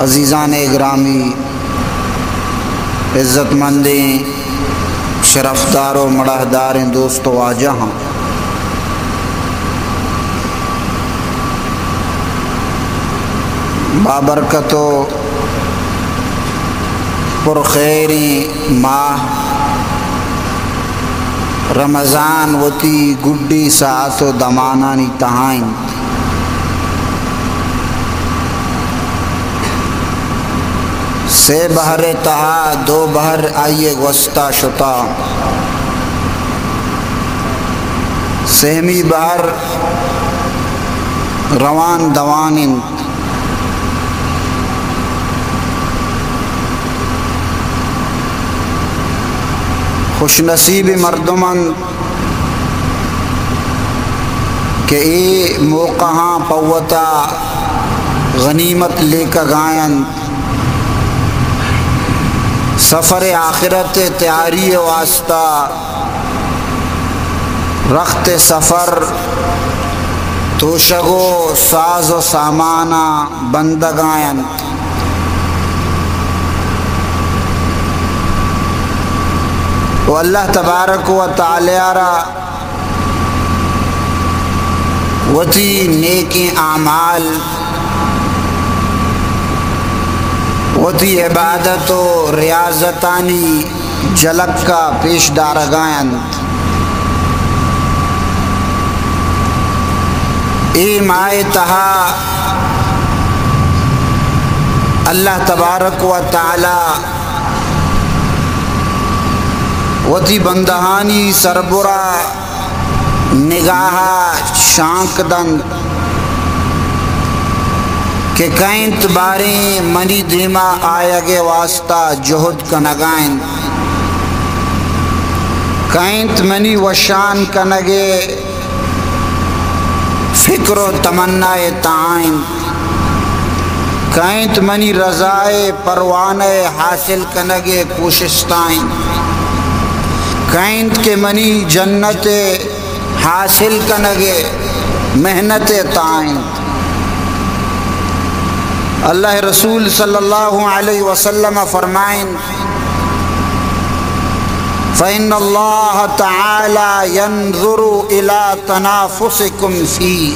عزیزان گرامی، عزت مندیں، شرفدار و مڑاہداریں دوست و واجہاں، بابرکت و پرخیریں ماہ رمضان وتی گڈی ساعت و دمانانی تہا انت۔ سے بہر ءِ تہا دو بہر آئی ءِ گوستا شتا۔ سہمی بہر روان دوان انت۔ خوش نصیب مردم انت کہ اے موقعاں پہ وتا غنیمت لیکگاینت۔ سفر آخرت ءِ تیاری ءِ واسطہ رخت سفر، توشگ و ساز و ساماناں بندگاینت۔ و اللہ تبارک و تعالی را وتی نیکیں اعمال، وتی عبادت و ریاضتانی جلکا پیش دارگاینت۔ اے ماہ تہا اللہ تبارک و تعالی وتی بندہانی سربرا نگاہ شانک دنت کہ کئے انت باریں منی دیما آیگ ءِ واسطہ جہد کنگا انت، کئے انت منی وشان کنگ ءِ فکر و تمنا ءِ تہا انت، کئے انت منی رضا ءِ پروانہ ءِ حاصل کنگ ءِ کوشستا انت، کئے انت کہ منی جنت ءِ حاصل کنگ ءِ محنت ءِ تہا انت۔ اللہ ءِ رسول صلی اللہ علیہ وسلم فرمائن، فإن الله تعالى ينظر إلى تنافسكم فيه۔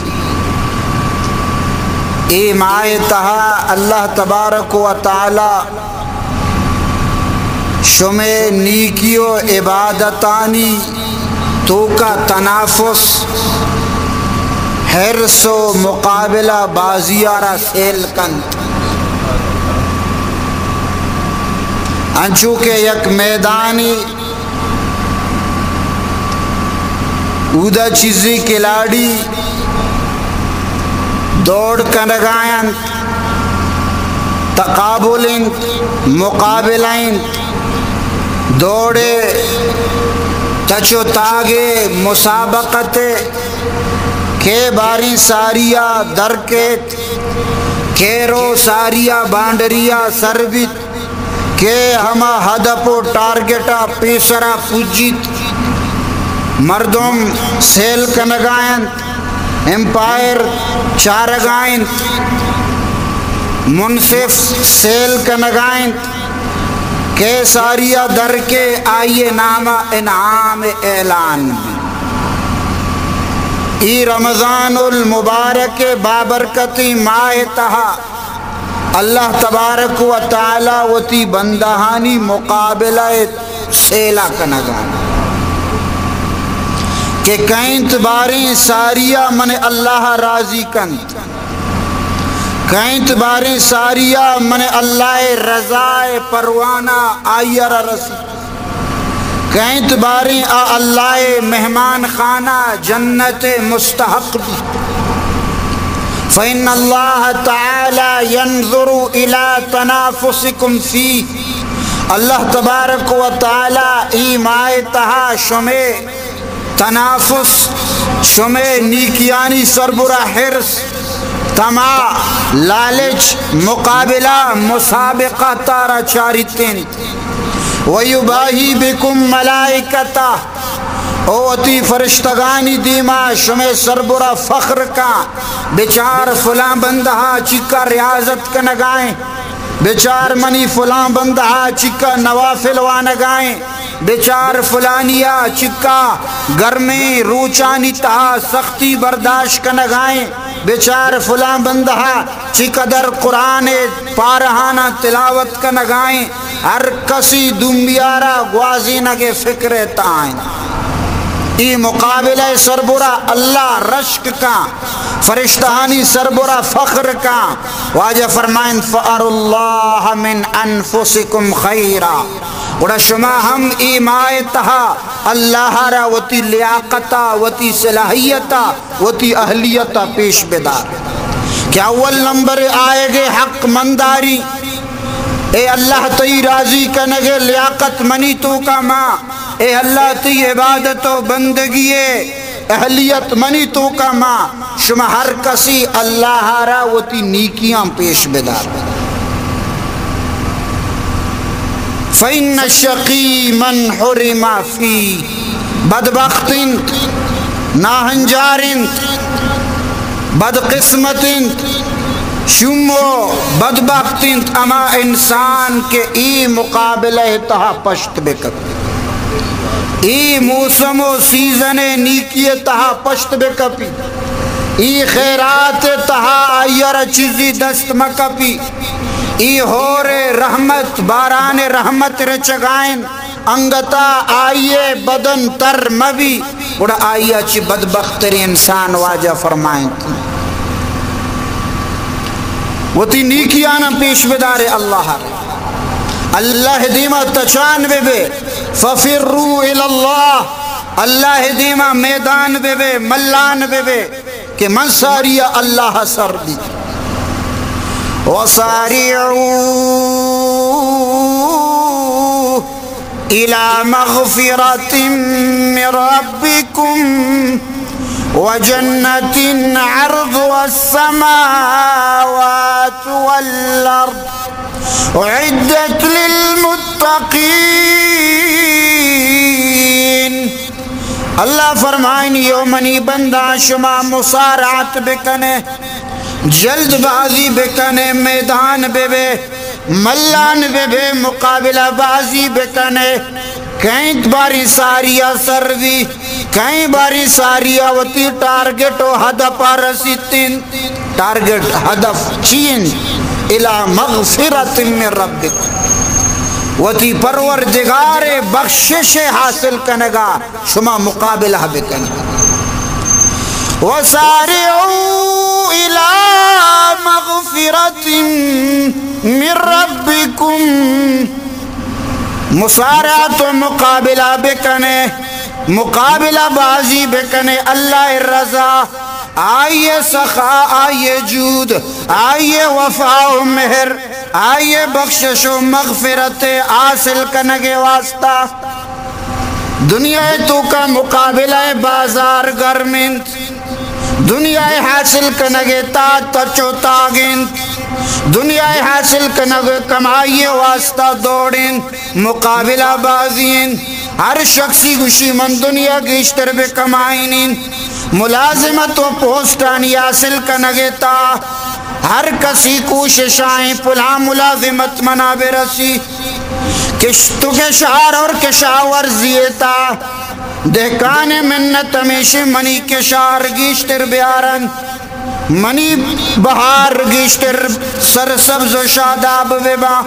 اے ماہ تہا اللہ تبارک و تعالی شمئے نیکی و عبادتانی توکا تنافس، حرص و مقابلہ بازی ءَ را سیل کنت۔ انچو کہ یک میدانی اودا چیزی کھلاڑی دوڑ کنگا انت، تقابل انت، مقابلہ انت، دوڑ ءِ تچ و تاگ ءِ مسابقت ءِ، کئے باریں ساری ءَ در کیت، کئے رو ساری ءِ بانڈری ءَ سر بیت، کہ ہما ہدف و ٹارگٹ ءَ پیسرا پجیت۔ مردم سیل کنگا انت، امپائر چارگا انت، منصف سیل کنگا انت، کہ ساری ءَ در کئے آئی ءِ نام ءَ انعام اعلان بیت۔ اے رمضان المبارک ءِ بابرکتیں ماہ ءِ تہا اللہ تبارک و تعالی وتی بندہانی مقابلہ ءَ سیلا کنگا انت کہ کئے انت باریں ساری ءَ من اللہ راضی کنت، کئے انت باریں ساری ءَ من اللہ ءِ رضا ءِ پروانہ آئی ءَ را رسیت۔ کئے انت باریں آ اللہ ءِ مہمان خانہ جنت ءِ مستحق بیت۔ فإن الله تعالى ينظر إلى تنافسكم فيه۔ اللہ تبارک و تعالی اے ماہ ءِ تہا شمئے تنافس، شمئے نیکیانی سربرا حرص، طمع، لالچ، مقابلہ، مسابقت ءَ را چاریت انت۔ ويباهي بكم ملائكته، او وتی فرشتگانی دیما شمئے سربرا فخر کاں، بچار فلاں بندہ ءَ چیکا ریاضت کنگا انت، بچار منی فلاں بندہ چکا نوافل وانگائیں، بچار فلانیا چکا گرمیں روچانی تہا سختی برداشت کنگائیں، بچار فلاں بندہ چقدر قرآن پارہانا تلاوت کنگائیں۔ ہر کسی دومیارا گوازینگ فکر تہا انت۔ ای مقابلہ سربرا اللہ رشک کاں، فرشتہانی سربرا فخر کاں۔ واجہ فرمائنت، فاروا اللہ من انفسکم خیرا۔ گڑا شما ہم ای ماہ تہا اللہ را وتی لیاقتا، وتی صلاحیتا، وتی اہلیتا پیش بدار کہ اول نمبر آئیگے حق منداری۔ اے اللہ تئی راضی کنگے لیاقت منی توکا ما، اے اللہ تئی عبادت و بندگی اہلیت منی توکا ما۔ شما ہر کسی اللہ را وتی نیکیاں پیش بدار۔ فإن الشقی من حرم فی، بدبخت انت، ناہنجار انت، بدقسمت انت، شومو بدبخت انت ہما انسان کہ ای مقابلہ تہا پشت بکپی، ای موسم و سیزن نیکی تہا پشت بکپی، ای خیرات تہا آئی را چیزی دست مکپی۔ ای ہور رحمت، باران رحمت رچگائن، انگتا آئیے بدن تر مبی، گڑا آئیا چی بدبخترین انسان واجہ فرمائنت۔ وتی نیکیانا پیش بدارے اللہ، اللہ دیما تچان ببے، ففروا الی اللہ، اللہ دیما میدان ببے، ملان ببے۔ کہ من ساری اللہ سر بی۔ وسارعوا إلى مغفرة من ربكم وجنة عرضها السماوات والأرض أعدت للمتقين۔ اللہ فرمائنی، او منی بنداں، شما مسارعت بکنے، جلد بازی بکنے، میدان ببے، ملان ببے، مقابلہ بازی بکنے۔ کئیں باری ساریا سر بی، کئیں باری ساریا وتی ٹارگٹ و ہدف رسیتن۔ ٹارگٹ، ہدف چی انت؟ الی مغفرۃ من ربکم، وتی پروردگار بخشش حاصل کنگا شما مقابلہ بکن۔ وسارعوا الی مغفرۃ من ربکم، مسارعت و مقابلہ بکنے، مقابلہ بازی بکنے اللہ رضا، آئیے سخا، آئیے جود، آئیے وفا و مہر، آئیے بخشش و مغفرت حاصل کنگے واسطہ۔ دنیا توکا مقابلہ بازار گرم انت، دنیا حاصل کنگے تا تچ و تاگ انت، دنیا حاصل کنگ کمائی واسطہ دوڑ انت، مقابلہ بازی انت۔ ہر شخصی گوشی من دنیا گیشتر بہ کمائینین، ملازمت و پوسٹانی حاصل کنگے تا ہر کسی کوشش آئیں پلاں ملازمت منا بہ رسی، کشت و کشار اور کشاورزی تا دہکان منت ہمیشہ منی کشار گیشتر بیارن۔ منی بہار گیشتر سرسبز و شاداب بباں۔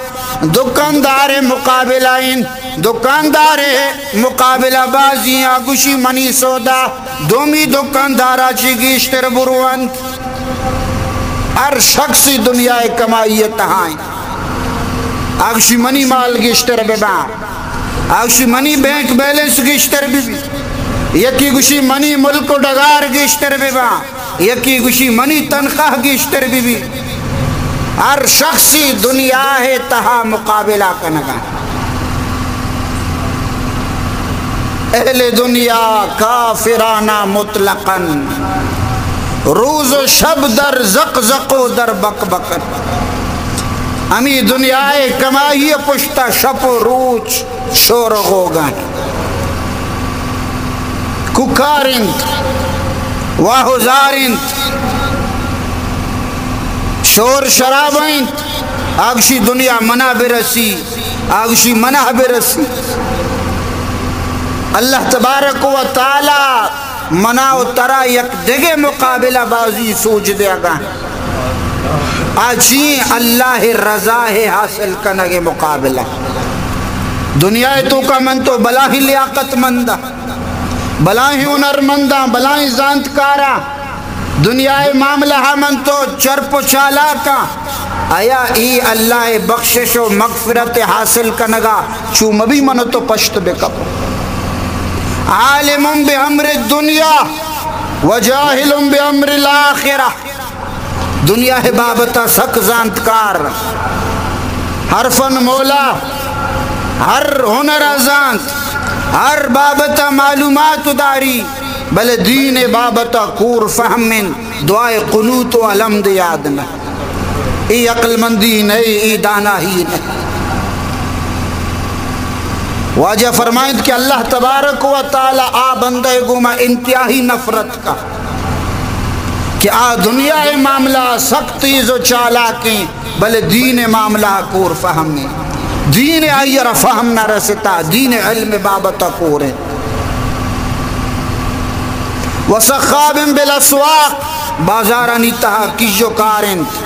دکاندار مقابلہ انت، دکاندار مقابلہ بازیاں گوشی منی سودا دومی دکاندارا چی گیشتر برونت۔ ہر شخصی دنیا کمائی تہا انت۔ آ گوشی منی مال گیشتر بباں، آ گوشی منی بینک بیلنس گیشتر ببی، یکی گوشی منی ملک و ڈگار گیشتر بباں۔ یکی گوشی منی تنخواہ گیشتر بہ بی۔ ہر شخصی دنیا ء تہا مقابلہ کنگا۔ اہل دنیا کافرانہ مطلقاً روز و شب در زق زق و در بک بکن۔ ہمی دنیا ء کمائی ء پشتا شپ و روچ شور و غوگاں۔ کوکار انت، واہزار انت، چور شراب انت، آ گشی دنیا منا برسی، آ گشی منا برسی۔ اللہ تبارک و تعالی منا و ترا یک دگہ مقابلہ بازی سوج دیگا۔ آ چی؟ اللہ رضا ہے حاصل کنگ مقابلہ۔ دنیا توکا من تو بلاہیں لیاقت منداں، بلاہیں ہنرمنداں، بلاہیں زانتکاراں، دنیا ءِ معاملہ ءَ من تو چرپ و چالاکاں، آیا اے اللہ ءِ بخشش و مغفرت حاصل کنگا چو مبی من تو پشت بکپ؟ عالم بامر الدنیا و جاہل بامر الآخرہ۔ دنیا ءِ بابت ءَ سک زانتکار، ہر فن مولا، ہر ہنر ءَ زانت، ہر بابت ءَ معلومات داری، بلے دین ءِ بابت ءَ کور فہم انت، دعائے قنوت و الحمد یاد نہ۔ اے عقل مندی نہ، اے داناہی نہ۔ واجہ فرمائنت کہ اللہ تبارک و تعالی آ بندہ ءِ گوما انتہائی نفرت کا کہ آ دنیا ءِ معاملہ سک تیز و چالاکیں، بلے دین ءِ معاملہ کور فہمیں۔ دین ءِ آئی را فہم نہ رستا، دین ءِ علم بابت کور انت۔ وسخاب بالاسواق، بازارانی تہا کیژ و کار انت،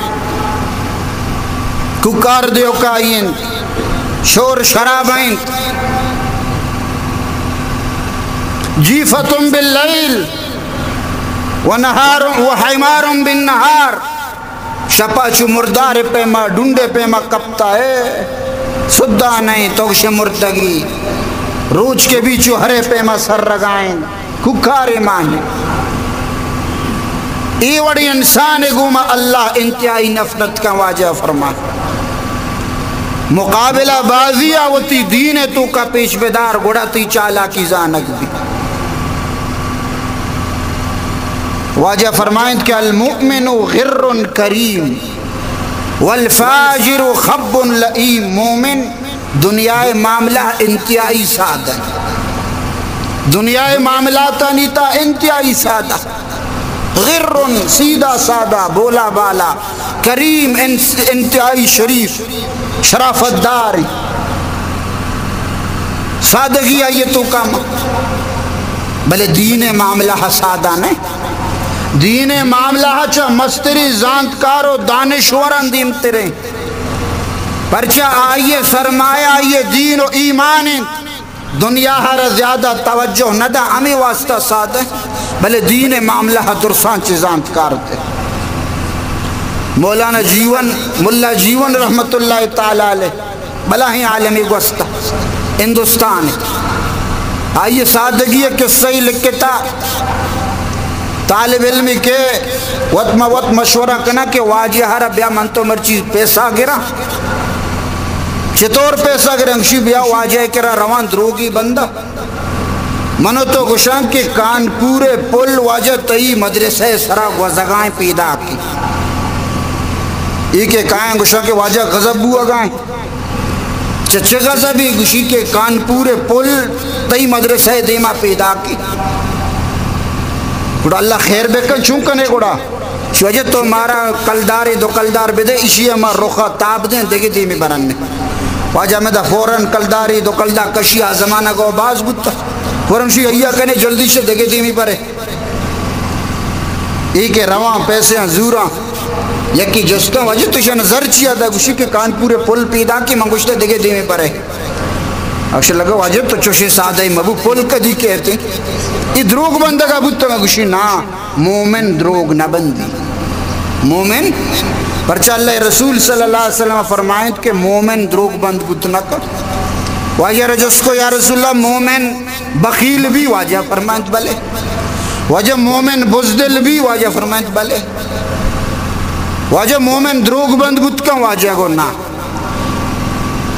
کوکار دیوکائی انت، شور شراب انت۔ جیفة باللیل و نہار و حمار بالنہار۔ شپا چو مردار پیما، ڈنڈے پیما کپتا ہے۔ سدا نہیں تو گشے مردگی۔ روچ کے بھی چو ہرے پیما سر رگائیں، کوکارے ماہیں۔ اے وڑی انسان گوما اللہ انتہائی نفرت کا۔ واجہ فرما، مقابلہ بازی آ وتی دین توکا پیش بدار، گڑا تی چالاکی زانگ بی۔ واجہ فرمائنت کہ المؤمن غر کریم والفاجر خب لئیم۔ مومن دنیا ءِ معاملہ انتہائی سادہ، دنیا ءِ معاملاتانی تہا انتہائی سادہ، غر، سیدھا سادہ، بولا بالا، کریم، ان-، انتہائی شریف، شرافت دار، سادگی آئی توکا۔ بلے دین ءِ معاملہ سادہ نہ۔ دین ءِ معاملہ چہ مستری زانتکار و دانشوراں دیمتریں۔ پرچا آئی سرمایہ آئی دین و ایمان انت۔ دنیا ءَ را زیادہ توجہ نہ دا، ہمے واسطہ سادہ، بلے دین ءِ معاملہ ءَ درساں چہ زانتکار تے۔ مولانا جیون، ملا جیون رحمت اللہ تعالی علیہ، بلاہیں عالمی گوستہ ہندوستان ءَ۔ آئی سادگی ءَ قصہ ای لکھتا، طالب علمی کہ وت ما وت مشورہ کنا کہ واجہ ءَ را بیا من تو مرچی پیسہ گراں۔ چطور پیسہ گراں؟ گشی بیا واجہ ءِ کرا رواں، دروگی بندہ۔ من و تو گشاں کہ کانپور ءِ پل واجہ تئی مدرسہ ءِ سرا گوزگائیں پیداک۔ اے کہ کائیں گشاں کہ واجہ غضب بوگائیں۔ چہ چہ غضبی؟ گشی کہ کانپور ءِ پل تئی مدرسہ ءِ دیما پیداک۔ گڑا اللہ خیر بکن، چون کنے گڑا؟ چو واجہ تو مارا کلدارے دو کلدار بدے، اشی ءَ ما رخا تاب دیں، دگہ دیمی برن۔ واجہ ہمدا فوراً کلدارے دو کلدار کشی، آ زمانگ ءَ باز بوتا۔ فوراً شی ایا کنے، جلدی شے دگہ دیمی برے۔ اے کہ رواں پیسے آں زوراں، یکی جستاں، واجہ تو شان زر چیا دا؟ گشی کہ کانپور ءِ پل پیداک، من گشتا دگہ دیمی برے۔ اکش لگا واجہ تو چوشیں سادہ مبو، پل کدی کہتے؟ اے دروگ بندگا بوتا؟ گشی نا۔ مومن دروگ نہ بندی۔ مومن، پرچا اللہ رسول صلی اللہ علیہ وسلم فرمائنت کہ مومن دروگ بند بوت نہ کن۔ واجہ را جست کو، یا رسول اللہ، مومن بخیل بی؟ واجہ فرمائنت بلے۔ واجہ مومن بزدل بی؟ واجہ فرمائنت بلے۔ واجہ مومن دروگ بند بوت کن؟ واجہ گو نا۔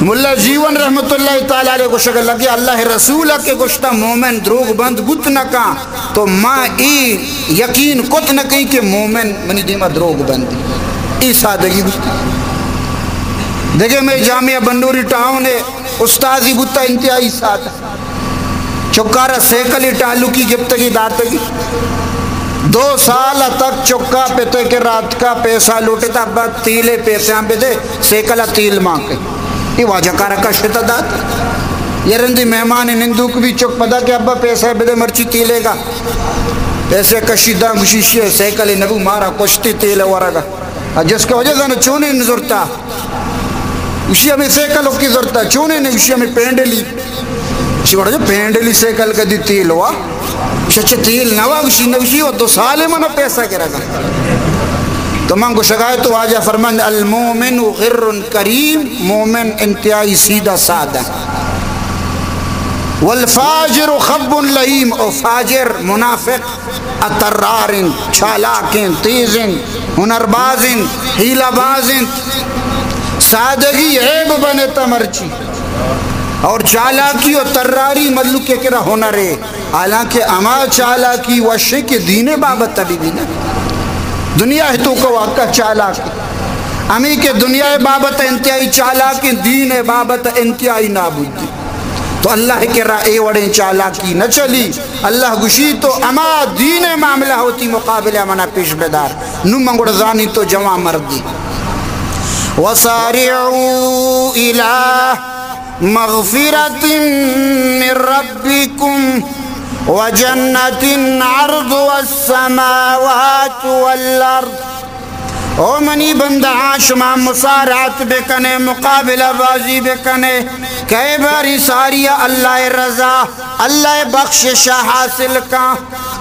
ملا جیون رحمت اللہ تعالی علیہ گوشگ لگے، اللہ رسول کہ گوشتا مومن دروگ بند بوت نہ کن، تو ما اے یقین کت نہ کن کہ مومن منی دیما دروگ بندی۔ اے سادگی بوت۔ دگہ مئے جامعہ بنوری ٹاؤن ءِ استادی بوتا، انتہائی سادہ۔ چکارا سیکلی ٹالوکی گپتگی داتگی۔ دو سال تک چکا پتے کہ راتکا پیسہ لوٹتا، ابا تیلے پیسیاں بدے، سیکل ء تیل مان کے۔ اے واجہ کارا کشتا دات۔ یا رندی مہمان نندوک بی، چک پدا کہ ابا پیسہ بدے، مرچی تیلے گا۔ پیسے کشی داں، گوشی شی سیکل نبو، مارا کشتی تیل ورگا۔ ء جست کہ واجہ زاناں چونیں نہ زرتا؟ گوشی ہمے سیکل اکی زرتا۔ چونیں نہ؟ گوشی ہمے پینڈلی۔ گوشی واجہ پینڈلی سیکل کدی تیل وا؟ گوشی اچھا تیل نہ وا؟ گوشی نہ۔ گوشی و دو سال منا پیسہ گرگا۔ تو من گوشگا تو واجہ فرمند، المؤمن غر کریم، مومن انتہائی سیدھا سادہ۔ والفاجر خب لئیم، او فاجر، منافق، ء ترار انت، چالاک انت، تیز انت، ہنرباز انت، حیلہ باز انت۔ سادگی عیب بنت مرچی۔ اور چالاکی و تراری ملوک ء کرا ہنرے، حالانکہ ہما چالاکی وشیں کہ دین بابت بہ بی نا۔ دنیا ء توکا واقعہ چالاک انت۔ ہمے کہ دنیا بابت انتہائی چالاک انت، دین بابت انتہائی نابودی۔ تو اللہ ء کرا اے وڑیں چالاکی نہ چلی۔ اللہ گوشی تو ہما دین ء معاملہ وتی مقابلہ ء منا پیش بدار۔ نوں من گڑا زانی تو جوان مردی۔ وسارعوا إلى مغفرة من ربكم وجنة عرضها السماوات والأرض۔ او منی بندہاں، شما مسارعت بکنے، مقابلہ بازی بکنے، کئے باری ساری اللہ رضا، اللہ بخشش حاصل کن،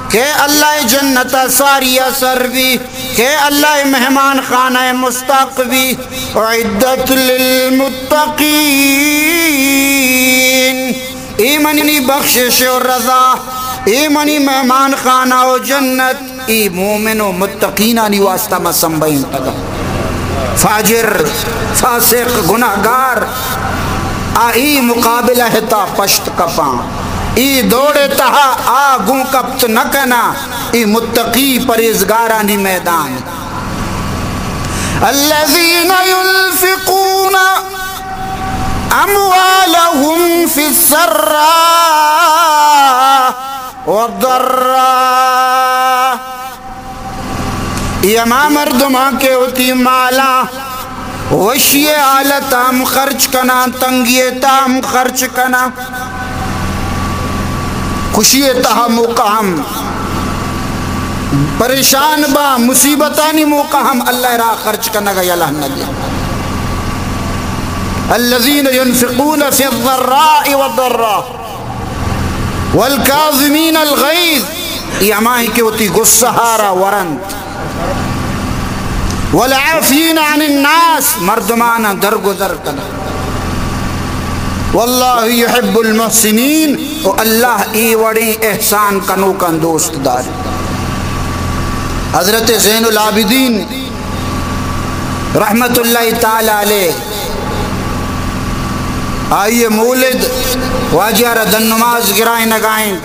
کہ اللہ جنت ساری سر بی، کہ اللہ مہمان خانہ مستحق بی۔ اعدت للمتقین۔ اے منی بخشش و رضا، اے منی مہمان خانہ و جنت، اے مومن و متقینانی واسطہ ما سنبھینتگ۔ فاجر، فاسق، گناہگار، آ اے مقابلہ ء تہا پشت کپاں، اے دوڑ ء تہا آ گوں کپت نہ کناں، اے متقی پرہیزگارانی میدان۔ الذين ينفقون أموالهم في السراء والضراء۔ اے ہما مردماں کہ وتی مالاں وشی حالت ہم خرچ کناں، تنگی تہا ہم خرچ کناں، خوشی تہا موقع ہم، پریشان با مصیبتانی موقع ہم اللہ راہ خرچ کنگا یلہ نہ دے۔ الذين ينفقون في الضراء والضراء والكاظمين الغيظ، اے ہمائی کہ وتی غصہ را ورنت۔ والعافين عن الناس، مردماناں درگزر کناں۔ والله يحب المحسنين، و اللہ اے وڑیں احسان کنوکاں دوست دار۔ حضرت زین العابدین رحمت اللہ تعالی علیہ، آئی مولد واجہ را دن نماز گرائینگائیں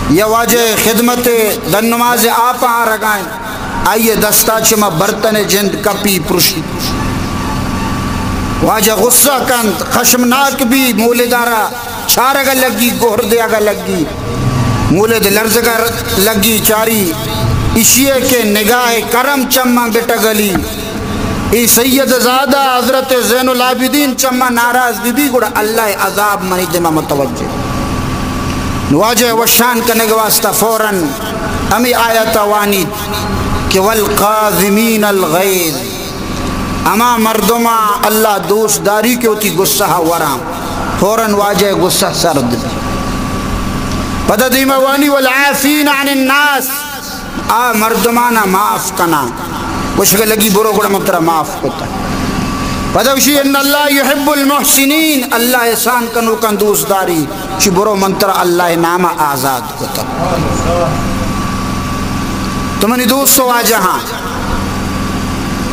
یا واجہ خدمت دن نماز آپ آرگائیں، آئی دستا چما برتن جند کپی پرشی۔ واجہ غصہ کنت، خشمناک بی، مولد را چارگ لگی، گہر دیگ لگی، مولد لرزگ لگی، چاری اشی ء کہ نگاہ کرم چماں بٹگلی۔ اے سید زادہ حضرت زین العابدین چماں ناراض بی بی، گڑا اللہ عذاب منی دما متوجہ۔ واجہ وشان کنگ واسطہ فوراً ہمیں آیت وانیت کہ والکاظمین الغیظ، ہما مردماں اللہ دوست داری کہ وتی غصہ وراں، فوراً واجہ غصہ سرد۔ پدا دیما وانی والعافین عن الناس، آ مردمانا معاف کنا، گوشگ لگی برو گڑا من ترا معاف کتا۔ پدا گوشی ان اللہ یحب المحسنین، اللہ احسان کنوکاں دوست داری، چی برو من ترا اللہ نام آزاد کتا۔ تو منی دوست و واجہاں،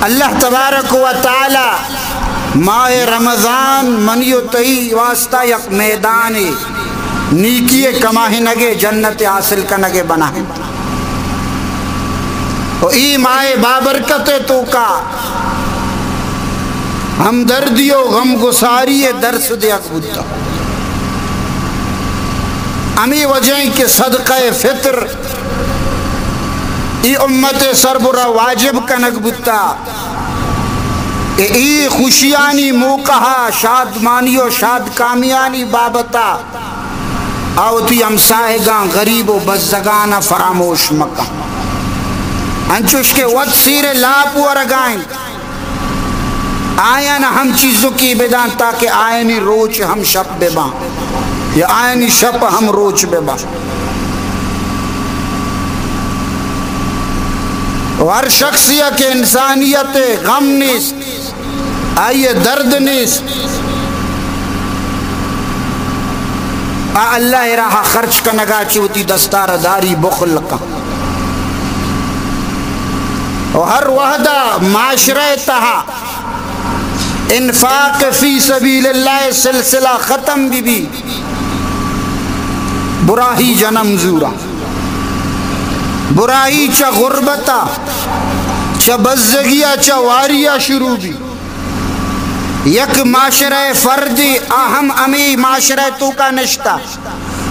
اللہ تبارک و تعالی ماہ رمضان منی و تئی واسطہ یک میدانے، نیکی کماہنگے، جنت حاصل کنگے بنائیں۔ و ای ماہ بابرکت توکا ہمدردی و غمگساری درس دیگ بوتا۔ ہمے وجہ ایں کہ صدقہ فطر ای امت سربرا واجب کنگ بوتا کہ ای خوشیانی موقع، شادمانی و شادکامیانی بابتا آ وتی ہمساہگاں، غریب و بزگانا فراموش مکن۔ انچوش کہ وت سیر لاپ ورگا انت، آیان ہم چیزکی بدان تاکہ آیانی روچ ہم شپ بباں یا آیانی شپ ہم روچ بباں۔ و ہر شخصی کہ انسانیت غم نیست، آئی درد نیست، آ اللہ راہ خرچ کنگا چہ وتی دستار داری، بخل کن۔ و ہر وہدا معاشرہ تہا انفاق فی سبیل اللہ سلسلہ ختم بی بی، براہی جنم زورا، براہی چہ غربتا، چہ بزگیا، چہ واریا شروع بی۔ یک معاشرہ فردی، آ ہم ہمے معاشرہ توکا نشتا،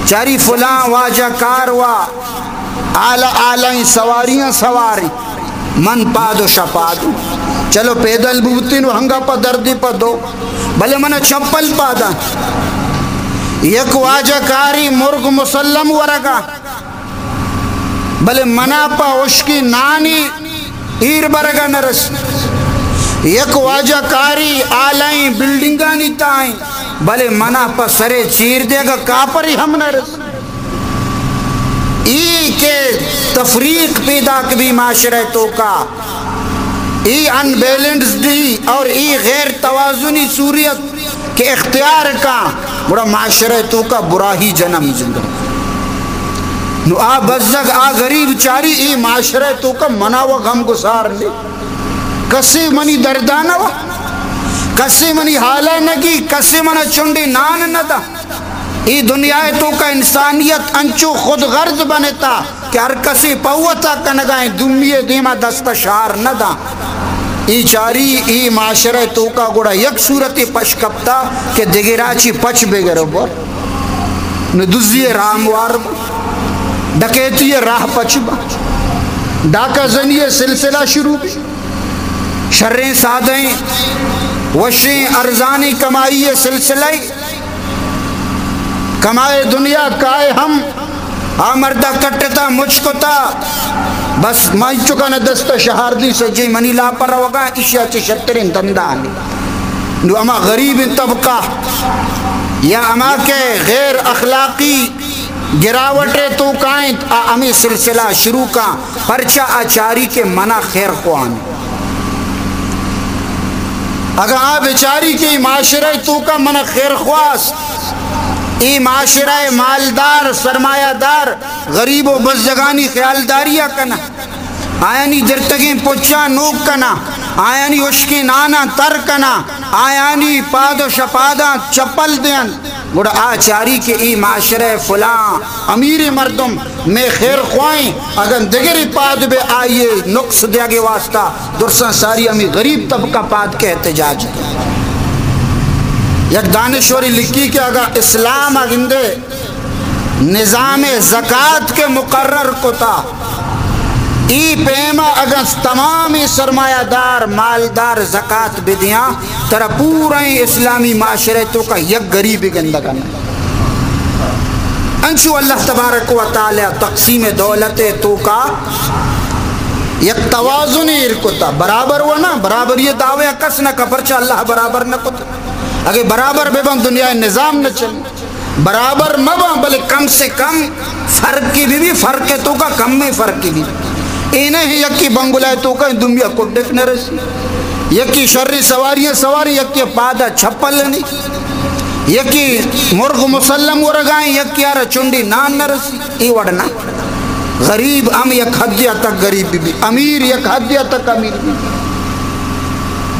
چاری فلاں واجہ کار وا اعلی اعلی سواریاں سواری، من پاد و شپاد۔ چلو پیدل بوتین و ہنگا پہ دردی پہ دو، بلے من چپل پادا۔ یک واجہ کاری مرگ مسلم ورگا، بلے منا پہ ہشکی نانی ایر برگا نہ رسی۔ یک واجہ کاری آلائیں بلڈنگانی تائیں، بلے منا پہ سرے چیر دیگا کاپری ہم نہ رسی۔ ای کہ تفریق پیداک بی معاشرہ توکا، ای ان بیلنسڈی اور ای غیر توازنی صورت کہ اختیار کاں، گڑا معاشرہ توکا براہی جنم زندگ۔ نو آ بزگ، آ غریب چاری، ای معاشرہ توکا منا و غم گسار نے۔ کسے منی دردانا و کسے منی حالا نگی، کسے منا چنڈی نان ندا۔ ای دنیا توکا انسانیت انچو خود غرض بنتا کہ ہر کسی پہ وتا کنگائیں، دومی دیما دست شار نہ داں۔ ای چاری، ای معاشرہ توکا گڑا یک صورتی پش کپتا کہ دگرا چی پچ بگر بر۔ نو دزی راہ موار با، ڈکیتی راہ پچ با، ڈاکہ زنی سلسلہ شروع بی، شریں سادیں وشیں ارزانی کمائی سلسلہ کمائے دنیا کائے ہم، آ مردا کٹتا مچ کتا، بس مائی چکا نہ دست شہار دی سجے منی لاپر روگا، اشیا چہ شتریں دندا نے۔ نو ہما غریب طبقہ یا ہما کہ غیر اخلاقی گراوٹے توکا انت، آ ہمے سلسلہ شروع کاں، پرچا آ چاری کہ منا خیر خواہ انت۔ اگاں آ بچاری کہ ای معاشرہ توکا منا خیر خواست، ای معاشرہ مالدار، سرمایہ دار، غریب و بزگانی خیالداریا کنا، آیانی درتگیں پچاں نوک کنا، آیانی ہشکیں ناناں تر کنا، آیانی پاد و شپاداں چپل دینت، گڑا آ چاری کہ ای معاشرہ فلاں امیر مردم مئے خیر خواہیں، اگن دگری پاد بہ آئیے نقص دیگے واسطہ درساں ساری ہمیں غریب طبقہ پاد کے احتجاج۔ یک دانشوری لکھی کہ اگاں اسلام گندے نظام زکات کے مقرر کتا، ای پیما اگاں تمامی سرمایہ دار، مالدار زکات بدیاں، ترا پورا اسلامی معاشرے توکا یک غریب گندگا نہ۔ انچو اللہ تبارک و تعالی تقسیم دولت توکا یک توازن ایر کتا، برابر و نہ، برابری دعوی کس نہ کا، پرچا اللہ برابر نہ کتا۔ اگے برابر بہ بن دنیا نظام نہ چل۔ برابر مہ باں، بلے کم سے کم فرقی بہ بی، فرق توکا کمیں فرقی بہ بی۔ اے نہ یکی بنگلہ توکا دومیا کڈک نہ رسی، یکی شری سواری سواری، یکی پادا چپل نی، یکی مرغ مسلم ورگائیں، یکی آرا چنڈی نان نہ رسی۔ اے وڑ نہ۔ غریب ہم یک حدے تک غریب بہ بی، امیر یک حدے تک امیر بہ بی۔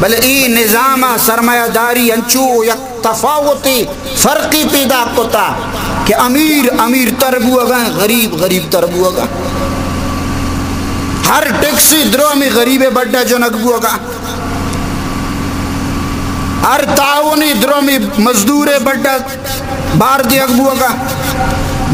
بلے اے نظام سرمایہ داری انچو یک تفاوتی فرقی پیدا کتا کہ امیر امیر تر بوگا، غریب غریب تر بوگا۔ ہر ٹیکسی درو ہمیں غریب بڈا جنگ بوگا، ہر تعاونی درو ہمیں مزدور بڈا بار دیگ بوگا۔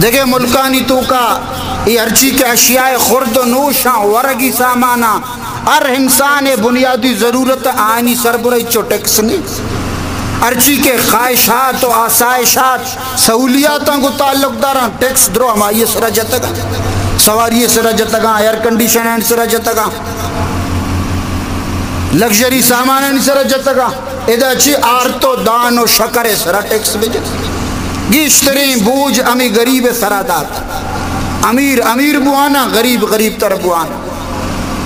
دگہ ملکانی توکا اے ہرچی کہ اشیاء خورد و نوشاں، ورگی ساماناں، ہر انسان ء بنیادی ضرورت آنی سربرا ہچو ٹیکس نے۔ ہرچی کہ خواہشات و آسائشات، سہولیاتاں گوں تعلق داراں، ٹیکس درو ہمائی سرا جتگا، سواری سرا جتگا، ایئر کنڈیشن سرا جتگا، لگژری سامانانی سرا جتگا۔ ادا چی آرت و دان و شکر سرا ٹیکس بجن۔ گیشتریں بوجھ ہمیں غریب سرا دات۔ امیر امیر بوانا، غریب غریب تر بوانا۔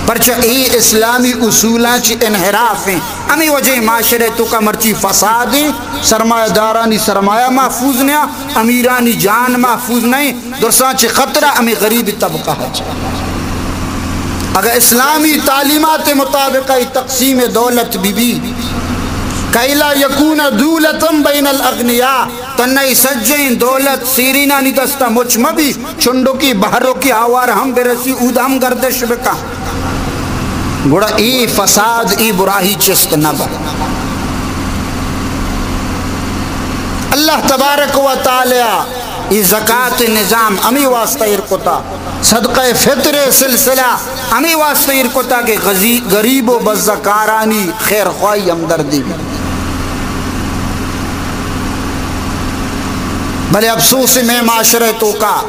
پرچہ اے اسلامی اصولاں چی انحراف ہیں۔ ہمیں وجہ معاشرے توکا مرچی فساد ہیں، سرمایہ دارانی سرمایہ محفوظ نیا، امیرانی جان محفوظ نہیں۔ درساں چہ خطرہ ہمیں غریب طبقہ ہے۔ اگر اسلامی تعلیمات مطابق ای تقسیم دولت بی بی، کیلا یکون دولتم بین الاغنیاء، تنہ ای سجیں دولت سیرینانی دستا مچ مبی، چنڈوکی بہروکی آوار ہم برسی، اود ہم گردش بکا، گڑا ای فساد، ای براہی چست نبا۔ اللہ تبارک و تعالی ای زکات نظام ہمیں واسطہ ایر کتا، صدقہ فطر سلسلہ ہمیں واسطہ ایر کتا کہ غزی-، غریب و بزکارانی خیر خواہی ہمدردی بھی۔ بلے افسوس میں معاشرے توکا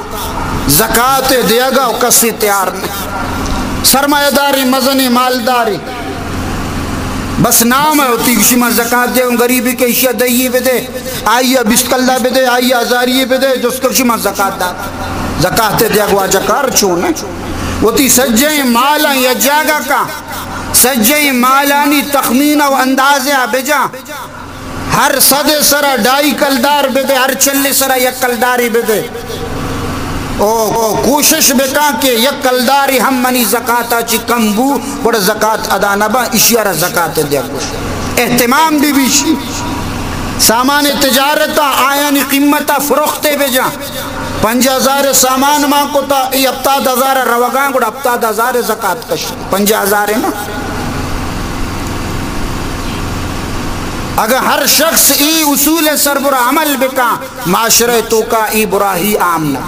زکات دیگا و کسی تیار نہیں۔ سرمایہ داری، مزنی مالداری، بس نام ہے ہوتی، کسی ما زکات دے، غریبی کے اشیا دئیے بدے، آئی ء بیست کلدار بدے، آئی ء ہزاری بدے، جست کشی من زکات دات۔ زکات ء دیگ واجہ کار چون ہے؟ وتی سجیں مالاں یک جاگہ کا، سجیں مالانی تخمین و اندازہ ء بجا، ہر صد سرا ڈائی کلدار بدے، ہر چل سرا یک کلداری بدے۔ او، او کوشش بکاں کہ یک کلداری ہم منی زکاتا چی کم بو، گڑا زکات ادا نہ با، اشیا را زکات دیگ گوش۔ اہتمام بی بی شی۔ سامان تجارت آیانی قیمت فروختے بجاں۔ پنجاہ ہزار سامان ما کتا، ای ہفتاد ہزار روگاں، گڑا ہفتاد ہزار زکات کش۔ پنجاہ ہزار نا۔ اگر ہر شخص ای اصول سربرا عمل بکاں، معاشرہ توکا ای براہی عام نہ۔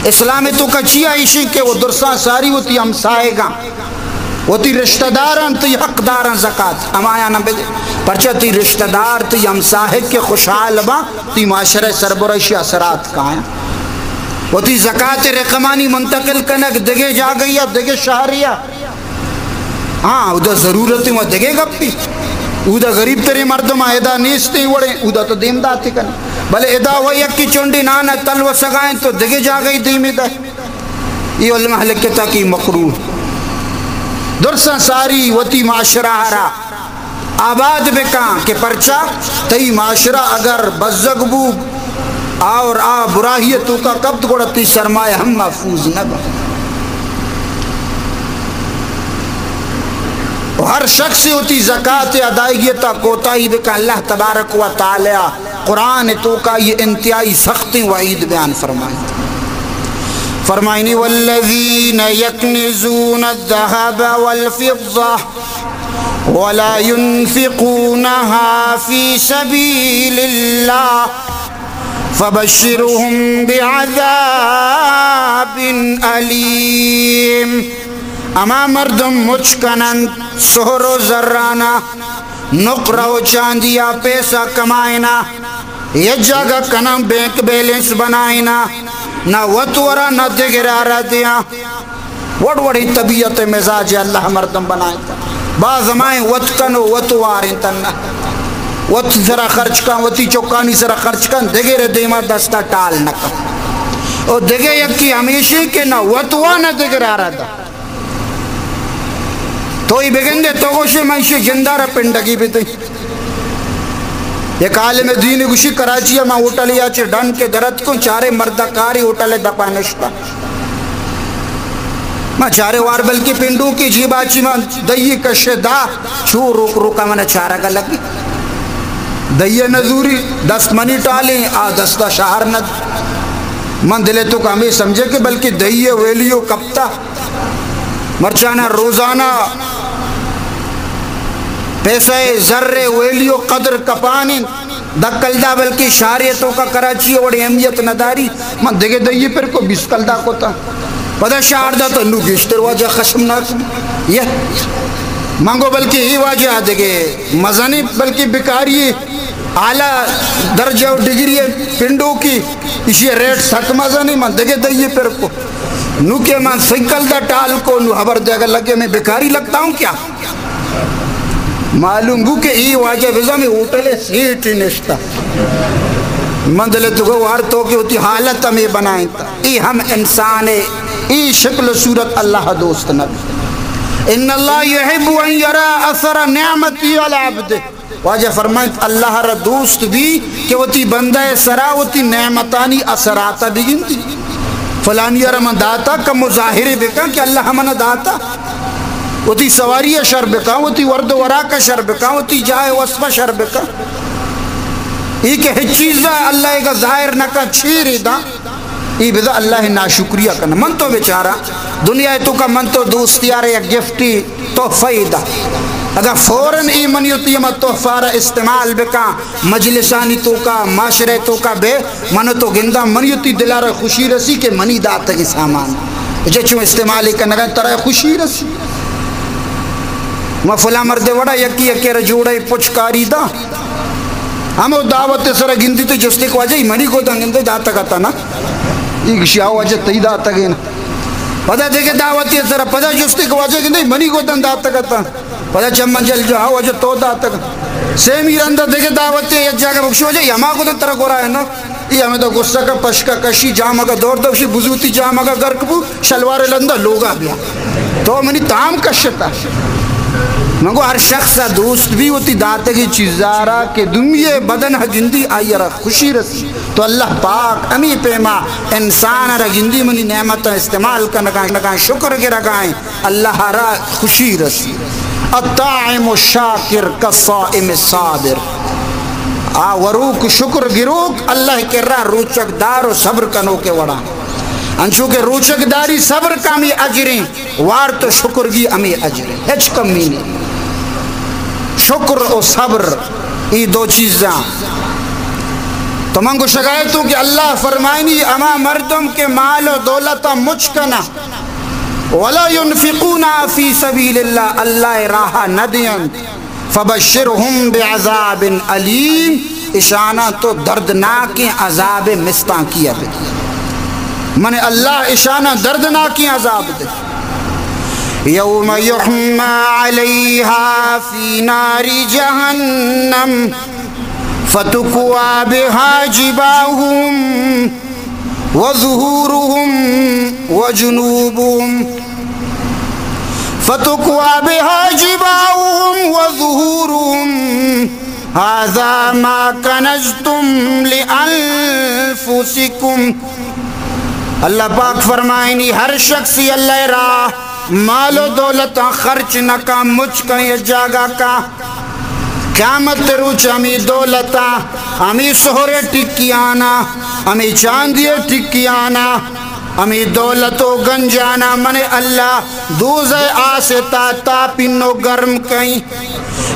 اسلام توکا چیا ایشی کہ وہ درساں ساری وتی ہمسائگاں، وتی رشتہ داراں، تی حق داراں زکات ہمایاں نہ بدے۔ پرچہ تی رشتہ دار، تی ہمساہگ کے خوشحال باں، تی معاشرہ سربرا اشی اثرات کایاں۔ وتی زکات رقمانی منتقل کنگ دگہ جاگہ یا دگہ شہر یا ہاں، اودا ضرورت و دگہ گپی۔ اودا غریب تریں مردم ادا نیستیں وڑیں، اودا تو دیم داتے کن۔ بلے ادا و یکی چنڈی نان تل و سگائیں تو دگہ جاگہی دیمی دے۔ ای علماء لکھتا کی مکروہ۔ درساں ساری وتی معاشرہ را آباد بکاں کہ پرچا تئی معاشرہ اگر بزگ بو اور آ براہی توکا کپت گڑا تئی سرمایہ ہم محفوظ نہ با۔ و ہر شخص وتی زکات ادائیگی تا کوتاہی بکن، اللہ تبارک و تعالی قرآن توکا یہ انتہائی سخت وعید بیان فرمائیں۔ فرمائنی: والذین یکنزون الذهب والفضة ولا ينفقونها في سبيل الله فبشرهم بعذاب أليم۔ ہما مردم مچ کننت سہر و زرانا، نقرہ و چاندیا پیسہ کمائنا، یک جاگہ کنن بینک بیلنس بنائنا، نہ وت ورا نہ دگرا را دیاں۔ وڑ وڑیں طبیعت مزاج اللہ مردم بنائیں۔ باز ہمائیں وت کن و وت واریں تن۔ وت سرا خرچ کن، وتی چکانی سرا خرچ کن، دگرے دیما دستا ٹال نہ کن۔ او دگہ یکی ہمیشی کہ نہ وت وا نہ دگرا را دا۔ تو ای بگندے تو گوشے من شی جندارا پنڈگی بیتے۔ یک عالم دین گوشی کراچی ما ہوٹل یا چہ ڈن کے درت کو چارے مردہ کاری ہوٹل دپا نشتا۔ ما چارے وار بلکہ پنڈو کی جیبا چی ما دئی کش دا چو روک روکا من چارا گا لگی۔ دئی نزوری دست منی ٹالیں آ دستا شہر ند۔ من دلے تو ہمیں سمجھے کہ بلکہ دئی ویلیو کپتا۔ مرچانا روزانہ پیسہ زر ویلیو قدر کپان انت، دہ کلدار بلکہ شہرے توکا کراچی وڑے اہمیت نداری، من دگہ دہی پر کو بیست کلدار کتا۔ پدا شہر دا تو نو گیشتر واجہ خشمناک۔ یہ من گو بلکہ ای واجہ دگہ مزنی بلکہ بیکاری اعلیٰ درجہ و ڈگری پنڈوکی، اشی ریٹ سک مزنی، من دگہ دہی پر کو۔ نو کہ من سنگل دا ٹال کو، نو خبر دے اگر لگے میں بیکاری لگتا ہوں کیا؟ معلوم بو کہ ای واجہ بزاں میں ہوٹل سیٹ نشتا۔ من دل تو گو ہر تو کہ ہوتی حالت ہمیں بنائیں تا۔ ای ہم انسان ہے، ای شکل و صورت اللہ دوست نبی۔ ان اللہ یحب ان یرا اثر نعمتی علی عبدہ۔ واجہ فرمائیت، اللہ را دوست بی کہ وتی بندہ سرا وتی نعمتانی اثرات بگندی۔ فلانی را من داتا، کم مظاہرے بکن کہ اللہ من داتا۔ وتی سواری شر بکن، وتی ورد و وراک شر بکن، وتی جاہ وصف شر بکن۔ ای کہ ہچ چیز اللہ کا ظاہر نہ کن، چھیری دا۔ ای بدا اللہ ناشکریہ کنا۔ من تو بیچارہ دنیا توکا من تو دوست یار یک گفٹی تحفہ ای دا۔ اگر فوراً ای منی وتی ہما تحفہ را استعمال بکاں، مجلسانی توکا، معاشرے توکا بے، من تو گنداں منی وتی دلارا خوشی رسی کہ منی داتگی سامان۔ اچھا چون استعمال کنگا ترا خوشی رسی۔ ما فلاں مرد وڑا یکی یکی را جوڑے پچکاری دا۔ ہمو دعوت سر گندی تو جستے کو واجہ منی کو دنگندے داتگتا نا۔ ای گشی آ واجہ تئی داتگین۔ پدا دیکھے دعوتی سر پدا جستے کو واجہ گندے منی کو دن داتگتا۔ پدا چم منجل جو آ واجہ تو داتگ۔ سیمی رندہ دیکھے دعوتی یک جاگہ بخشو واجہ ہما کو دن ترا گورا ہے نا۔ ای ہمیں تو غصہ کا پشکا کشی جامہ کا دور دوشی بزوتی جامہ کا گرک بو۔ شلوار لندا لوگا بیا۔ تو منی تام کشتا۔ من گو ہر شخص دوست بی وتی داتگی چیزارا کہ دنیا بدن گندی آئی را خوشی رسی۔ تو اللہ پاک امی پیما انسان را گندی منی نعمت استعمال کنگا، شکر گرگائیں، اللہ را خوشی رسی۔ الطاعم الشاکر کالصائم الصابر۔ آ وروک شکر گروک اللہ کرا روچک دار و صبر کنوکے وڑا۔ انچو کہ روچگ داری صبر کا ہمے اجریں، وارت و شکر گی ہمے اجریں، ہچ کمی نہیں۔ شکر و صبر، ای دو چیزاں۔ تو من گوشگائے تو کہ اللہ فرمائنی، اما مردم کہ مال و دولت مچ کنا، ولا ينفقون في سبيل الله، اللہ راہ نہ دینت۔ فبشرهم بعذاب الیم، اشانا تو دردناکیں عذاب مستانکی ء بدے۔ من اللہ اشانا دردناکیں عذاب دے۔ یوم یحمی علیها فی نار جہنم فتکوی بها جباههم وظهورهم وجنوبهم، فتكوى بها جباههم وظهورهم، هذا ما كنزتم لأنفسكم۔ اللہ پاک فرمائنی، ہر شخص اللہ راہ مال و دولت خرچ نہ کا، مچ کا، یہ جاگہ کا، قیامت روچ ہمے دولتاں، ہمے سہرے ٹکیانا، ہمے چاندی ٹکیانا، ہمے دولت و گنجانا من اللہ دوزہ آس تا تاپین و گرم کئیں۔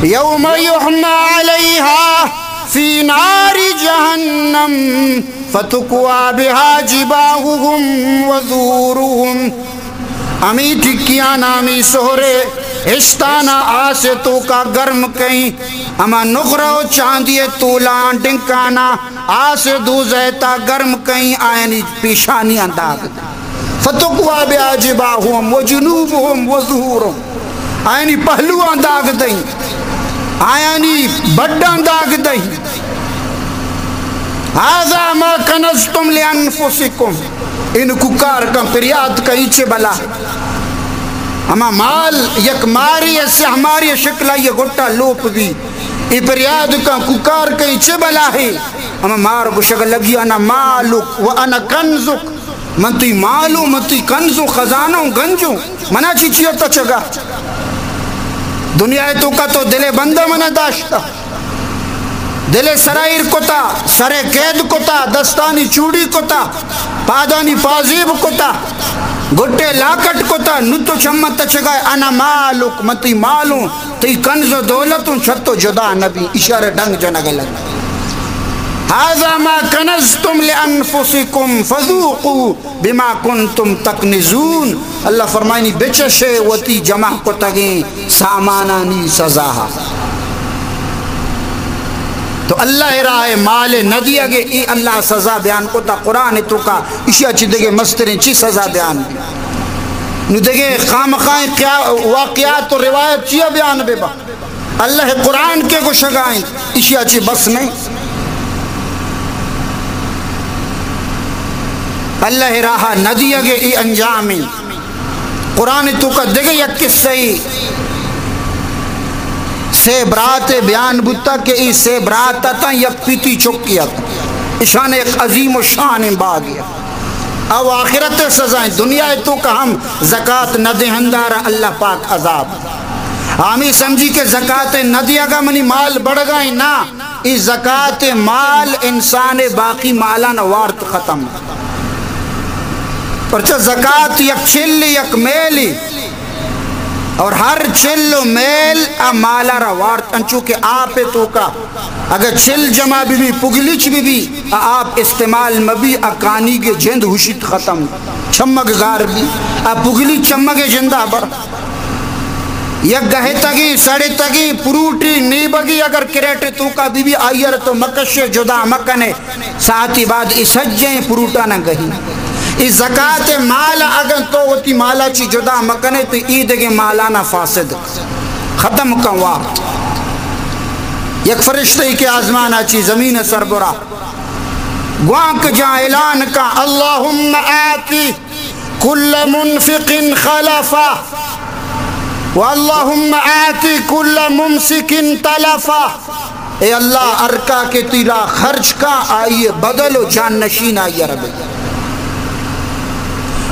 یوم یحمی علیها فی نار جہنم فتکوی بها جباههم وظهورهم۔ ہمے ٹکیانا، ہمے سہرے اشتانا آس توکا گرم کئیں، ہما نقرہ و چاندی تولاں ڈنکانا آس دوزہ تا گرم کئیں، آیانی پیشانیاں داغ دئیں۔ فتکوی بها جباههم وجنوبهم وظهورهم۔ آیانی پہلواں داغ دئیں، آیانی بڈاں داغ دئیں۔ هذا ما كنزتم لأنفسكم۔ ان کوکار کن پریاد کئیں چے بلا۔ ہما مال یک ماری سہ ماری شکلا یہ گٹا لوپ بی۔ اے پریاد کن کوکار کئیں چے بلا ہے۔ ہما مار گشگ لگی، انا مالک و انا کنزک۔ من تئی مالوں، من تئی کنزوں، خزانوں، گنجوں۔ منا چی چیئے تچگا؟ دنیا توکا تو دلے بندہ منا داشتا۔ دلے سرا ایر کتا، سرے قید کتا، دستانی چوڑی کتا، پادانی پازیب کتا، گٹے لاکٹ کتا، نو تو چمن تچگائے، انا مالک، من تئی مالوں، تئی کنز و دولتوں، چہ تو جدا نبی، اشارہ ڈنگ جنگ لگ۔ هذا ما كنزتم لأنفسكم فذوقوا بما كنتم تكنزون۔ اللہ فرمائنی، بچشے وتی جمع کتگیں سامانانی سزا۔ تو اللہ راہ مال نہ دیگے، ای اللہ سزا بیان کتا قرآن توکا، اشیا چی دگے مستریں چی سزا بیان بی؟ نو دگے خامخائیں قیا-، واقعات و روایت چیا بیان بے با؟ اللہ قرآن کے گوشگائیں، اشیا چی بس نہیں؟ اللہ راہ نہ دیگے ای انجامی۔ قرآن توکا دگہ یک قصہ ای، سے برات بیان بوتا کہ ای سے برات اتاں، یک پیتی چکی ات، اشان یک عظیم و شان باغی ات۔ او آخرت سزائیں، دنیا توکا ہم زکات نہ دہندارا اللہ پاک عذاب۔ آمی سمجھی کہ زکات نہ دیگا منی مال بڑگائیں، نہ، ای زکات مال انسان باقی مالان وارت ختم۔ پرچہ زکات یک چل یک میلی، اور ہر چل و میل ا مالا را وارت، انچو کہ آپ توکا اگر چل جمع بی بی، پگلیچ بی بی، ا آپ استعمال مبی، ا کانی کے جند ہشیت ختم، چمگ گار بی، ا پگلی چمگ جندا بر۔ یک گہتگیں، سڑتگیں، پروٹی، نیبگی اگر کریٹ توکا بی بی، آئیر تو مکشے، جدا مکنے۔ ساعتی بعد ای سجیں پروٹانا گہی۔ ای زکات مال اگن تو وتی مالا چی جدا مکنے تو ای دگے مالانا فاسد ختم کن وارت۔ یک فرشتہ ای کہ آزمانا چی زمین سر برا گوانک جا اعلان کا، اللهم آتی کل منفق خلفا، و اللهم آتی کل ممسک تلفا۔ اے اللہ، ہر کا کہ تئی راہ خرچ کا، آئی بدل و جان نشین آئی را بدے۔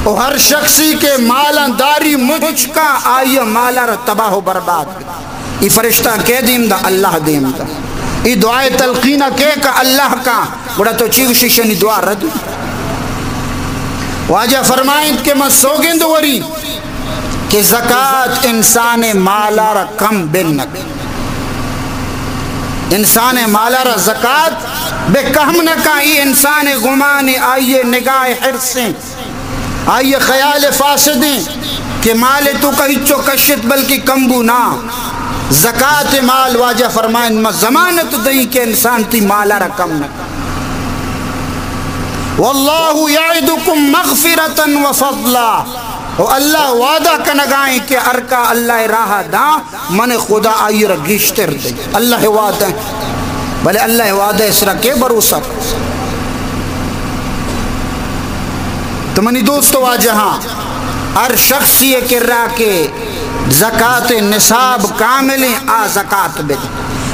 و ہر شخصی کہ مالاں داری مچ کا، آئی مالا را تباہ و برباد بدے۔ ای فرشتہ کے them the? Allah them the. ای دعائے تلقینہ کے کا؟ اللہ کا۔ گڑا تو چی گوشی؟ شنی دعا رد۔ واجہ فرمائنت کہ من سوگند وری کہ زکات انسان مالا را کم بن نہ کن۔ انسان مالا را زکات بے کم نہ کن۔ ای انسان گمان، آئی نگاہ حرصیں، آئی خیال فاسدیں کہ مال توکا ہچو کشت بلکہ کم بو نا۔ زکات مال واجہ فرمائن، ما ضمانت دئی کہ انسان تئی مالا را کم نہ کن۔ واللہ یعدکم مغفرة و فضلا۔ و اللہ وعدہ کنگائیں کہ ہر کا اللہ راہ داں، من خدا آئی را گیشتر دے۔ اللہ وعدہ، بلے اللہ وعدہ سرا کے بھروسہ کو؟ تو منی دوست واجہاں، ہر شخصی کرا کہ زکات نصاب کاملیں، آ زکات بدے۔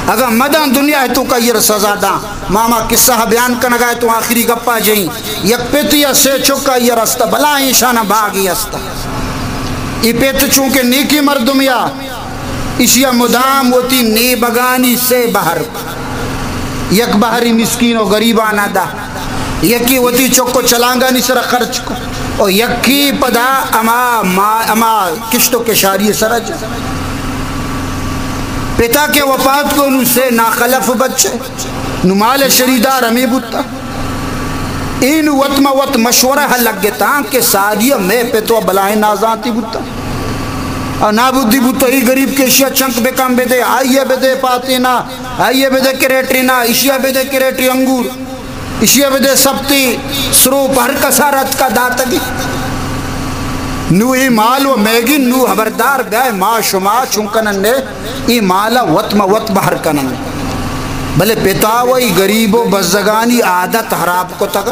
اگاں مداں دنیا توکا آئی را سزا داں۔ ماما قصہ بیان کنگا تو آخری گپا جئیں۔ یک پتی یا سے چکا آئی را استا، بلاہیں شانہ باگی استا۔ ای پت چونکہ نیکی مردم یا، اشیا مدام وتی نیبگانی سے بہر، یک بہری مسکین و غریبانا دا، یکی وتی چک و چلانگانی سرا خرچ کو، و یکی پدا اما، ما، اما کشت و کشاری سرا جا۔ پتا کہ وفات کو، نو سے ناخلف بچے، نو مال شریدار ہمیں بوتا۔ اے نو وت ما وت مشورہ لگتاں کہ ساری مئے پتو بلائیں نازانتی بوتا۔ آ نابودی بوتا، ای غریب کہ اشیا چنک بکم بدے، آئیے بدے پاتینا، آئیے بدے کریٹینا، اشیا بدے کریٹی انگور، اشیا بدے سپتی سروپ، ہر کسا رتکا داتگی۔ نو ای مال و میگی، نو خبردار بیائے، ما شما چون کنن نے، ای مالا وت ما وت بہر کنن۔ بلے پتا و ای غریب و بزگانی عادت خراب کتگ۔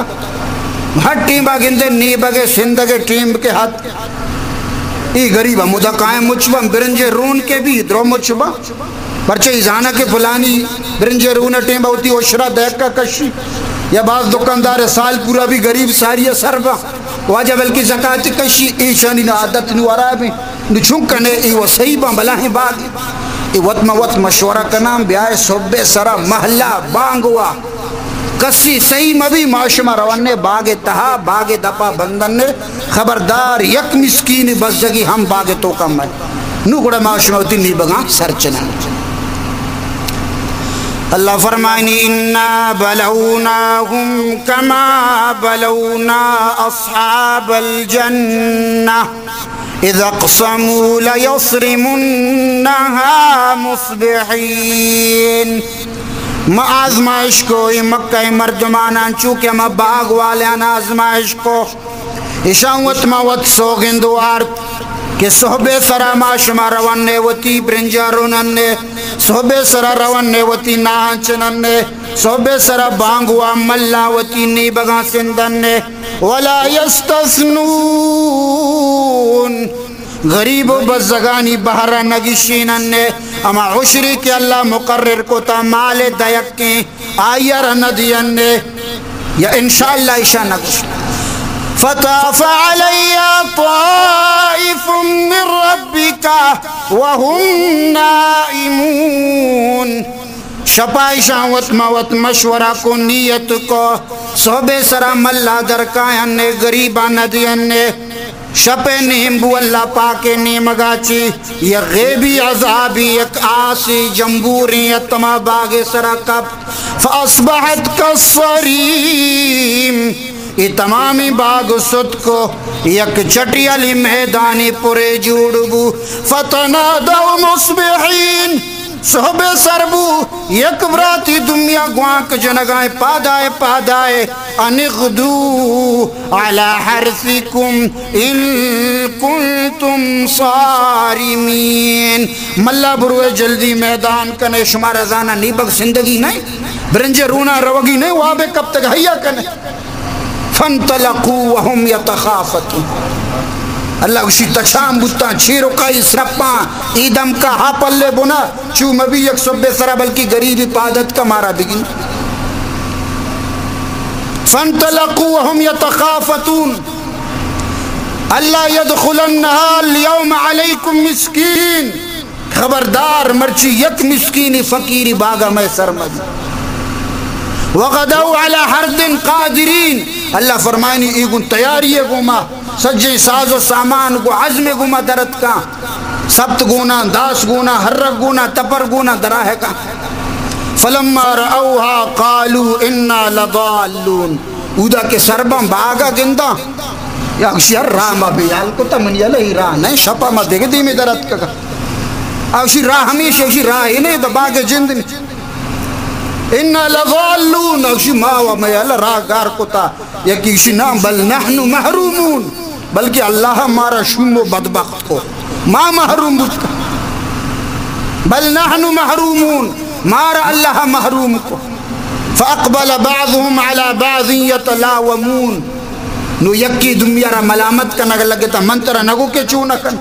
ہر ٹیما گندے نیبگے سندگے ٹیم کے ہت۔ ای غریب ہمودا کائیں مچ بن، برنجے رون کے بھی درو مچ بن۔ پرچہ ای زانا کہ پلانی برنجے رون ٹیما ہوتی عشرہ دہکا کشی۔ یا باز دکاندار سال پورا بھی غریب ساری سر بن۔ واجہ بلکہ زکات کشی، ایشانی نہ عادت نو خراب ہیں۔ نو چون کنے ای و صحیح باں بلاہیں باغ۔ ای وت ما وت مشورہ کناں، بیائے صبح سرا محلہ بانگ وا۔ کسی صحیح مبی، ما شما روانے باغ تہا، باغ دپا بندنے، خبردار یک مسکین بزگی ہم باغ توکا مئے۔ نو گڑا ما شما وتی نیبگاں سر چناں۔ اللہ فرمائنی، انا بلوناہم کما بلونا اصحاب الجنہ اذ اقسموا لیصرمنہا مصبحین۔ ما آزمائش کو اے مکہ مردماناں، چونکہ ہما باغ والیان آزمائش کو۔ اشاں وت ما وت سوگند وارت کہ سہب سرا ما شما رون نے وتی برنجا رونن نے، سہب سرا رون نے وتی ناہاں چنن نے، سہب سرا بانگوا ملا وتی نیبگاں سندن نے۔ ولا یستثنون، غریب و بزگانی بہرا نگشینن نے۔ ہما عشری کہ اللہ مقرر کو تا مال دئیکیں آئی ء را نہ دیئن نے، یا انشاءاللہ ایشاں نہ گوشت۔ فطاف علیها طائف من ربك وهم نائمون۔ شپا ایشاں وت ما وت مشورہ کو، نیت کو، صحب سرا ملا درکایاں نے، غریباں نہ دیئن نے۔ شپ ء نیم بو اللہ پاک ء نیمگا چی یک غیبی عذابی، یک آسی جمبوریں اتما باغ ء سرا کپ۔ فاصبحت کالصریم، اے تمامی باغ ستکو یک چٹیالی میدانی پرے جوڑ بو۔ فتنادوا مصبحین، سہب سر بو، یک براتی دمیا گوانک جنگائیں پادائے پادائے، ان اغدوا علی حرثکم ان کنتم صارمین۔ ملا بروے جلدی میدان کنے، شمارا زانا نیبگ سندگی نہیں، برنجے رونا روگی نہیں، وابے کپتگ ہیا کنے۔ فانطلقوا وهم يتخافتون۔ اللہ گوشی تچان بوتاں، چیرکائی سرپاں، ای دمکا ہا پلے بنا، چو مبی یک سہب سرا بلکی غریبی پادت کا مارا بگی۔ فانطلقوا وهم يتخافتون۔ الا يدخلنها اليوم عليكم مسكين۔ خبردار، مرچی یک مسکینی فقیری باغا مئے سر مبی۔ وغدوا على حرد قادرين۔ اللہ فرمائنی، ای گون تیاری گوما، سجیں ساز و سامان گو عزم گوما درتکاں۔ سبت گونا، داس گونا، ہرک گونا، تپر گونا دراہکاں۔ فلما رأوها قالوا إنا لضالون۔ اودا کہ سرباں باگا گنداں، یا گوشی ہر راہ ما بے حال کتا، منی یلہ ای راہ نہ، شپا ما دگہ دیمے در اتکگا۔ آ گوشی راہ ہمیش، گوشی راہ ہی نہیں، تو باغ جند نہیں۔ انا لضالون، گوشی ما و مئے یلہ راہ گار کتا۔ یکی گوشی نا، بل نحن محرومون، بلکہ اللہ مارا شوم و بدبخت کو، ما محروم بوت۔ بل نحن محرومون، مارا اللہ محروم کو۔ فاقبل بعضهم على بعض يتلاومون۔ نو یکی دومی را ملامت کنگ لگتا، من ترا نگو کہ چون کن۔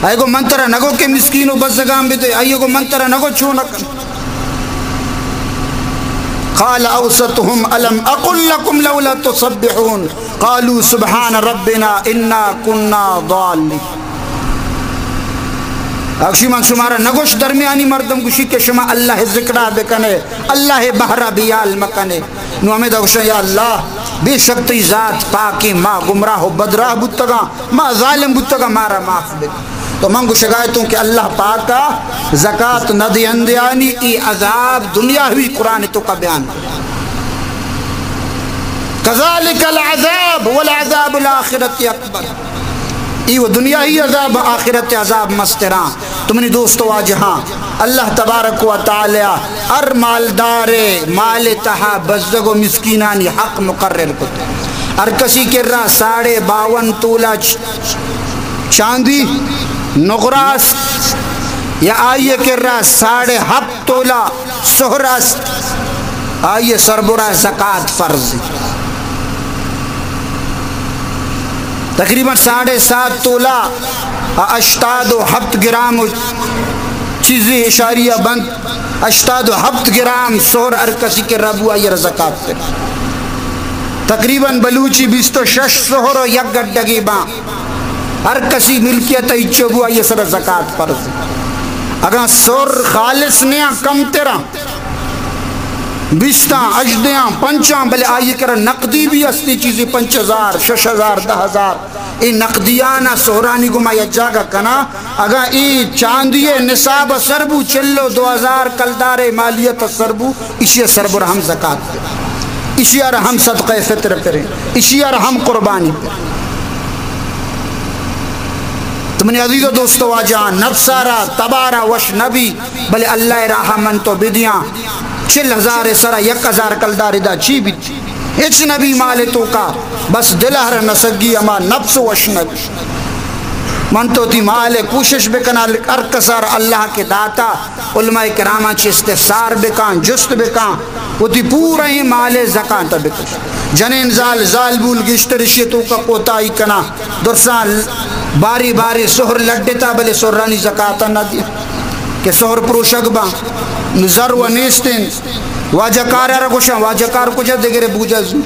آئی گو من ترا نگو کہ مسکین و بزگان بدے، آئی گو من ترا نگو چون کن۔ قال اوسطهم الم اقل لكم لولا تسبحون قالوا سبحان ربنا انا كنا ضالين۔ اگشی من شمارا نگوش، درمیانی مردم گوشی کہ شما اللہ ذکرہ بکنے، اللہ بہرا بیال مکنے۔ نو ہمیں دا گوشن، یا اللہ، بے شک تئی ذات پاکیں، ما گمراہ و بدراہ بوتگاں، ما ظالم بوتگاں، مارا معاف بکن۔ تو من گوشگایتوں کہ اللہ پاکا زکات نہ دیندیانی ای عذاب دنیا ہوئی قرآن تو کا بیان۔ كذلك العذاب ولعذاب الآخرة أكبر۔ ای و دنیاہی عذاب، آخرت عذاب مستراں۔ تو منی دوست و واجہاں، اللہ تبارک و تعالی ہر مالدار مال تہا بزگ و مسکینانی حق مقرر کت۔ ہر کسی کرا ساڑھے باون تولہ چ-، چاندی نقرہ است، یا آئی کرا ساڑھے ہپت تولہ سہر است، آئی سربرا زکات فرض۔ تقریباً ساڑھے سات تولہ، ہشتاد و ہپت گرام و چیزی اشاریہ بند، ہشتاد و ہپت گرام سہر ہر کسی کرا بو، آئی را زکات فرض۔ تقریباً بلوچی بیست و شش سہر و یک گڈگی باں۔ ہر کسی ملکیت ہچو بو، آئی سر زکات فرض۔ اگاں سہر خالص نیاں، کم تراں، بیستاں، ہژدہاں، پنچاں، بلے آئی کرا نقدی بھی ہستی چیزی، پنچ ہزار، شش ہزار، دہ ہزار، اے نقدیانا سہرانی گوما یک جاگہ کنا، اگاں اے چاندی نصاب سر بو، چل و دو ہزار کلدار مالیت سر بو، ایشی سربرا ہم زکات پر، ایشی را ہم صدقہ فطر پر، ایشی را ہم قربانی پر۔ تو منی عزیز و دوست و واجہاں، نفسارا تبارا وش نبی، بلے اللہ راہ من تو بدیاں، چل ہزار سرا یک ہزار کلدار دا چی بیت؟ ہچ نبی مال توکا، بس دل ہر نسگی ہما نفس وش نبی۔ من تو تی مال کوشش بکنا، ہر کسار اللہ کے داتا، علماء کراماں چہ استفسار بکاں، جست بکاں، وتی پورا ہی مال زکات بکش۔ جنین زال، زال بول گیشتر اشی توکا کوتاہی کنا، درساں باری باری سہر لڈتا، بلے سہرانی زکات نہ دیا کہ سہر پروشگ باں، نو زر و نیستیں۔ واجہ کار را گوشاں، واجہ کار کجا دگرے بوجا زو۔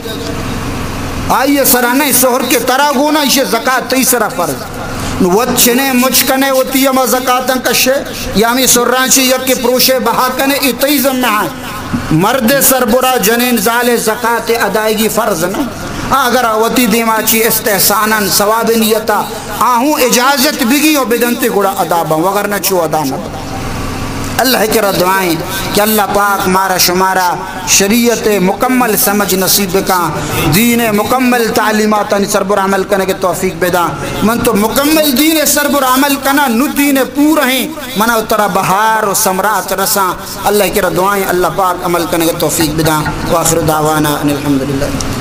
آئی سرا نہیں سہر کے ترا گونا، ایشی زکات تئی سرا فرض۔ نو وت چنے مچ کنے، وتی ہما زکاتاں کشے، یا ہمیں سرانچی یک کے پروشے بہا کنے، ای تئی ذمہ ہے۔ مرد سربرا جنین زال زکات ادائیگی فرض نہ۔ آ اگر وتی دیما چی استحساناً ثواب نیتا آہوں اجازت بگی و بدنتے گڑا ادا باں، وگرنہ چو ادا نہ باں۔ اللہ کرا دعائیں کہ اللہ پاک مارا شمارا شریعت مکمل سمجھ نصیب بکاں، دین مکمل تعلیماتانی سربر عمل کنگ توفیق بداں۔ من تو مکمل دین سربر عمل کناں، نو دین پورا ہیں، منا ترا بہار و ثمرات رساں۔ اللہ کرا دعائیں اللہ پاک عمل کنگ توفیق بداں۔ وآخر دعوانا ان الحمدللہ۔